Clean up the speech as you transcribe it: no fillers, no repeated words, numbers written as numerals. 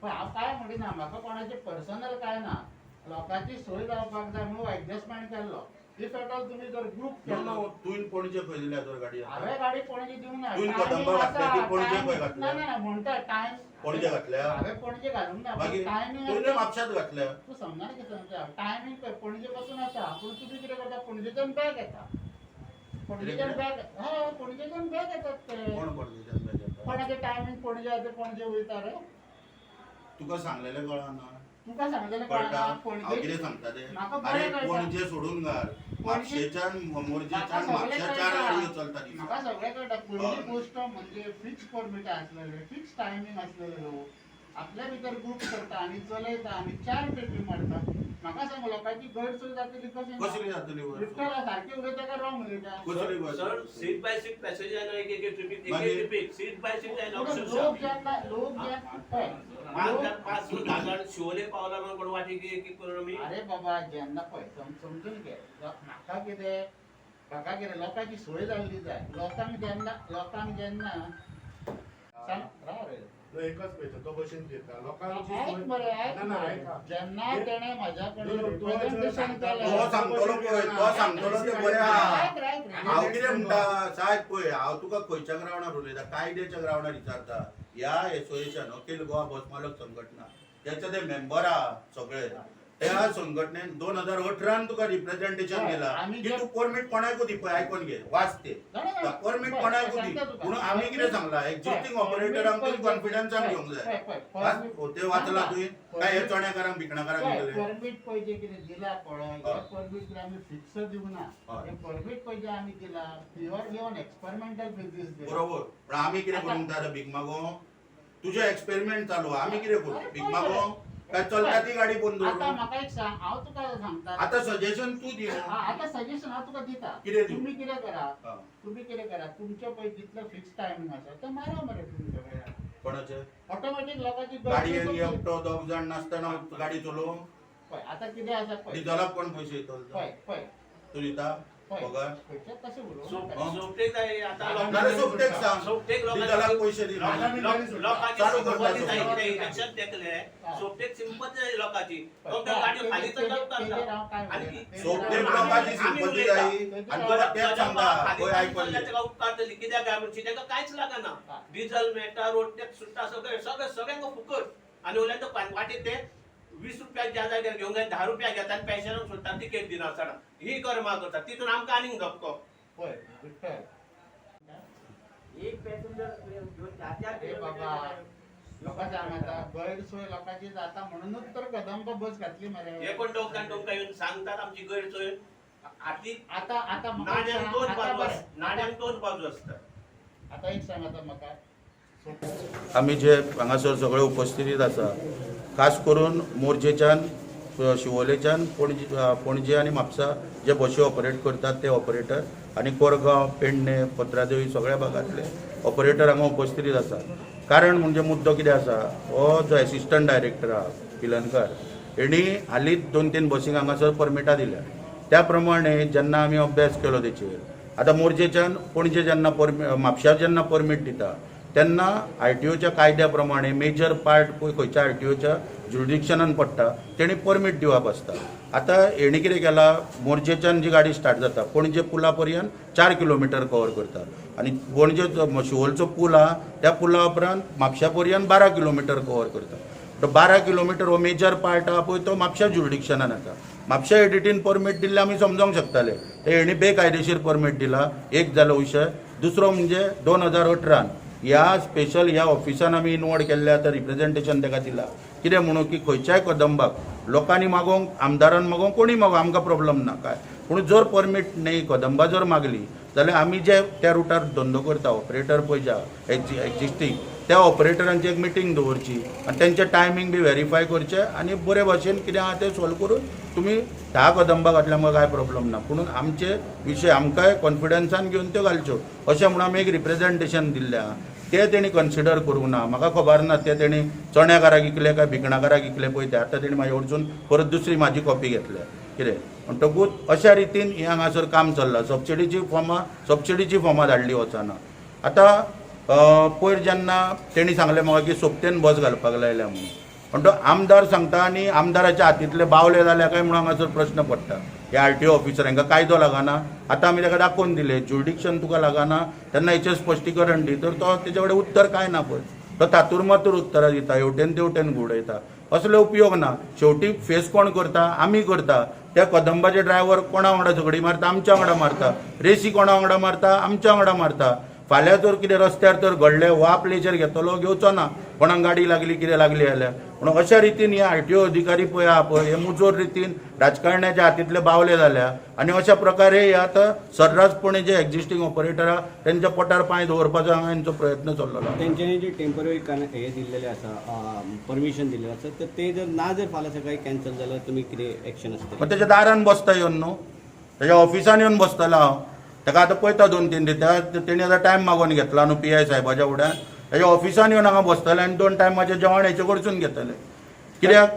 पण हांव काय म्हणिना, म्हाका कोणाचें पर्सनल काय ना. लोकांची सोय जावपाक जाय म्हणून एडजस्टमेंट केल्लो. If at all तुमी जर ग्रूप नो केलो, नो, तुवें पणजे खंय दिल्या तर गाडी आतां? हांवें गाडी पणजे दिवंक ना. तुवें टायमिंग कदंबा घातल्या आसा, ती पणजे खंय टायमिंग- घातल्या? ना ना ना, म्हणटा टायम. पणजे घातल्या? हांवें पणजे घालूंक ना. मागीर टायमिंग तुवें म्हापश्यांत घातल्या. तूं समजना कितें सांगता. टायमिंग पळय पणजे पासून आसा, पूण तुमी कितें करता, पणजेच्यान बॅक येता, पणजेच्यान बॅक. हय, पणजेच्यान बॅक येतात ते. कोण पणजेच्यान बॅक येता? कोणाचें टायमिंग पणजे आसा ते पणजे वयता रे. तुका सांगलेलें कळना? तुका सांगलेलें कळटा. कळना? हांव पणजे कितें सांगता तें. म्हाका बरें अरे, कळटा. पणजे सोडून घाल, म्हापशेच्यान, मोरजेच्यान म्हाका सगळें म्हापश्या चार कळटा. गाडयो चलता दिसाक. म्हाका सगळें कळटा. पयली हय. गोश्ट म्हणजे फिक्स परमिट आसलेले, फिक्स टायमिंग आसलेले लोक आपल्या भितर ग्रूप करता आनी चलयता आनी चार पेटी मारता. म्हाका सांग, लोकांची गैरसोय जातली कशें ना? कसली जातली गैरसोय? विठ्ठला, सारकें उलयता काय रॉंग उलयता? कसली गैरसोय? सर, सीट बाय सीट पॅसेंजर जायना एक एक ट्रिपीक, एक मागीर? ट्रिपीक सीट बाय सीट जायना. पूण अक्षरशः लोक जेन्ना, लोक जेन्ना पळय, पांच लोक- जाण, पांच 10 जाण शिवोले पावला म्हणून कोण वाटेक एक एक करून आमी. अरे बाबा, जेन्ना पळय, समजून घे. म्हाका कितें लोकांची सोय जाल्ली जाय. लोकांक जेन्ना सांग, राव रे. तो एकच पळयता, तो भशेन दिता लोकांची ऐक सोय. मरे, ऐक ना ना, मरे. ऐका. जेन्ना तेणें म्हाज्या कडेन नो, नो, तो रिप्रेझेंटेशन सांगता. केलें. तो सांगतलो पळय, तो सांगतलो तें बरें आहा. ऐक रे, ऐक रे. हांव कितें म्हणटा सायब, पळय, हांव तुका खंयच्या ग्रावंडार उलयता, कायद्याच्या ग्रावंडार विचारता. ह्या एसोसिएशन, अखिल गोवा बस मालक संघटना, त्याचे ते मेंबर आहा सगळे. त्या संघटनेन 2018 तुका रिप्रेझेंटेशन हय, दिला आमी की जे- तूं परमीट कोणाकू दी. पळय, आयकोन घे, वाच ते. ना, ना, ना. परमीट पळय, कोणाकू दी. सांगता तुका. पूण आमी कितें सांगला, एक्झिस्टींग ऑपरेटरांक तुवें कॉन्फिडन्सान घेवंक जाय. पळय, पळय, permit- ते वाचला तुवें काय हे चण्याकारांक भिकणाकारांक पळय, दितले? परमीट पळय जे कितें दिला पळय, हय. हे परमीट कितें आमी फिक्स दिवंक ना. हय. हे परमीट पळय जे आमी दिला, प्युअरली ऑन एक्सपेरिमेंटल बेसीस दिला. बरोबर, पण आमी कितें करूंक जाय आतां? भीक मागो? तुजे एक्सपेरिमेंट चालू, आमी कितें करूं? अरे, भीक पळय मागो मरे. काय चलता ती गाडी बंद आता दवरूं? म्हाका एक सांग, हांव तुका सांगता. आतां सजेशन तूं दी न्हू. हा, आता सजेशन हांव तुका दिता. कितें दिवं? तुमी कितें करा, हा. तुमी कितें करा, तुमचे पळय जितले फिक्स टायमिंग आसा ते मारा मरे तुमी सगळे. कोणाचे? ऑटोमॅटीक लोकांची गरज गाडयेन सोंपली. एकटो दोग जाण नासतना गाडी चलोवंक? पळय आता कितें आसा पळय. डिझलाक कोण पयशे दितलो? पळय पळय. तूं दिता पळय. पगार? खंयचे तशें उलोवं नाका. सोपटेक जाय आतां नाजाल्यार सोपटेक सांग, सोपटेक डिझलाक पयशे दी. लोकांची चालू करता सिंपती जाय. सोपटेक. कितें इलेक्शन तेकले, सोपटेक सिंपती जाय लोकांची. पळय, गाडयो खाली तेजेर चलतात. हांव काय आनी उलयना. सोपटेक लोकांची सिंपती जाय आनी तुका तेंच सांगता पळय, आयकून घे. ताका उपकारतली. कित्याक काय म्हणजे ताका कांयच लागना. डिझल मेळटा, रोड टॅक्स सुट्टा, सगळें सगळें सगळ्यांक फुकट. आनी उरल्यान तो वाटेक ते 20 रुपया ज्या जाग्यार घेवंक जाय 10 रुपया घेता आनी पेशनाक सोडटा तिकेट दिनासतना. ही कर्मा करता, तितून आमकां आनीक धपको. पळय विठ्ठल. एक पॅसेंजर घेऊन चार चार अरे बाबा, लोकां सांग, आता गैरसोय लोकांची जाता म्हणूनच तर कदंब बस घातली मरे. हे पण दोग जाण तुमकां येवन सांगतात आमची गैरसोय आती. आता आता म्हाका एक नाण्यांक सांग, दोन आता बाजू बरें, नाण्यांक दोन बाजू आसतात. आता एक सांग आता म्हाका. आमी जे हांगासर सगळे उपस्थितीत आसा, खास करून मोरजेच्यान, शिवोलेच्यान, पणजे, पणजे आनी म्हापसा जे बशी ऑपरेट करतात ते ऑपरेटर आनी कोरगांव, पेडणे, पत्रादेवी सगळ्या भागांतले ऑपरेटर हांगा उपस्थितीत आसा. कारण म्हणजे मुद्दो कितें आसा, हो जो एसिस्टंट डायरेक्टर आहा पिलनकर, हेणी हालींच 2-3 बसींक हांगासर परमिटां दिल्या. त्या प्रमाणे जेन्ना आमी अभ्यास केलो तेचेर, आतां मोरजेच्यान पणजे जेन्ना परमि म्हापश्यां जेन्ना परमीट दिता तेन्ना आरटीओच्या कायद्या प्रमाणे मेजर पार्ट पळय खंयच्या आरटीओच्या ज्युरिडिक्शनान पडटा तेणी परमीट दिवप आसता. आतां हेणी कितें केलां, मोरजेच्यान जी गाडी स्टार्ट जाता पणजे पुला पर्यंत 4 किलोमिटर कवर करता आनी पणजे जो शिवोलचो पूल आहा त्या पुला उपरांत म्हापश्या पर्यंत 12 किलोमिटर कवर करता. तो 12 किलोमिटर हो मेजर पार्ट आहा पळय तो म्हापश्या ज्युरिडिक्शनान येता. म्हापश्या एडिटीन परमीट दिल्लें आमी समजोंक शकताले, ते हेणी बेकायदेशीर परमीट दिला. एक जालो विशय. दुसरो म्हणजे 2018 ह्या स्पेशल ह्या ऑफिसान आमी इनवॉर्ड केल्ले आतां रिप्रेझेंटेशन ताका दिला. कितें म्हणून की खंयच्याय कदंबाक लोकांनी मागोवंक, आमदारान मागोवंक, कोणी मागोवंक, आमकां प्रॉब्लम ना काय. पूण जर परमीट न्ही कदंबा जर मागली जाल्यार आमी जे त्या रुटार धंदो करता ऑपरेटर पळय जे एक्झिस्टींग, त्या ऑपरेटरांची एक मिटींग दवरची आनी तेंचे टायमींग बी व्हेरीफाय करचे आनी बरे भाशेन कितें आहा तें सॉल्व करून तुमी 10 कदंबा घातल्या आमकां कांय प्रॉब्लम ना, पूण आमचे विशय आमकांय कॉन्फिडन्सान घेवन त्यो घालच्यो अशें म्हणून आमी एक रिप्रेझेंटेशन दिल्लें आहा. तें तेणी कन्सिडर करूंक ना. म्हाका खबर ना ते तेणी चण्याकाराक इकले काय भिकणाकाराक इकले पळय ते. आतां तेणी म्हाजे कडसून परत दुसरी म्हाजी कॉपी घेतल्या कितें. म्हणटकूच अशा रितीन हें हांगासर काम चल्लां. सबसिडीची फॉर्मां धाडली वचना. आतां पयर जेन्ना तेणी सांगलें म्हाका की सोपतेन बस घालपाक लायल्या म्हणून. पण तो आमदार सांगता आनी आमदाराच्या हातींतले बावले जाल्या काय म्हणून हांगासर प्रश्न पडटा. हे आरटीओ ऑफिसर हांकां कायदो लागना. आतां आमी ताका दाखोवन दिले ज्युरिडिक्शन तुका लागना तेन्ना हेचेर स्पश्टीकरण दी, तर तो तेजे कडेन उत्तर कांय ना. पळय तो तातूर मातूर उत्तरां दिता, हेवटेन तेवटेन घुंवडयता. असले उपयोग ना. शेवटी फेस कोण करता? आमी करता. त्या कदंबाचे ड्रायव्हर कोणा वांगडा झगडी मारता? आमच्या वांगडा मारता. रेसी कोणा वांगडा मारता? आमच्या वांगडा मारता. फाल्यां जर कितें रस्त्यार तर घडलें, हो आपलेचेर घेतलो घेवचो ना, कोणाक गाडी लागली कितें लागली जाल्यार. पूण अशा रितीन हे आरटीओ अधिकारी पळय आहा पळय हे मुजोर रितीन राजकारण्याच्या हातींतले बावले जाल्या आनी अशा प्रकारे हे आतां सर्रासपणे जे एक्झिस्टींग ऑपरेटर आहा तेंच्या पोटार पांय दवरपाचो हांगा हेंचो प्रयत्न चल्लेलो आहा. तेंच्यांनी जे टेंपररी हे दिल्लेले आसा, परमिशन दिल्लेलें आसा, तर ते जर ना जर फाल्यां सकाळी कॅन्सल जाल्यार तुमी कितें एक्शन आसतलें? मग त्याच्या दारान बसता येवन न्हू, त्याच्या ऑफिसान येवन बसतलो हांव. ताका आतां पळयता 2-3 दीस, तेणी आतां टायम मागोवन घेतला न्हू पी I साहेबाच्या फुड्यान. त्याच्या ऑफिसान येवन हांगा बसतले आनी 2 टायमाचें जेवण हेचे कडसून घेतले. कित्याक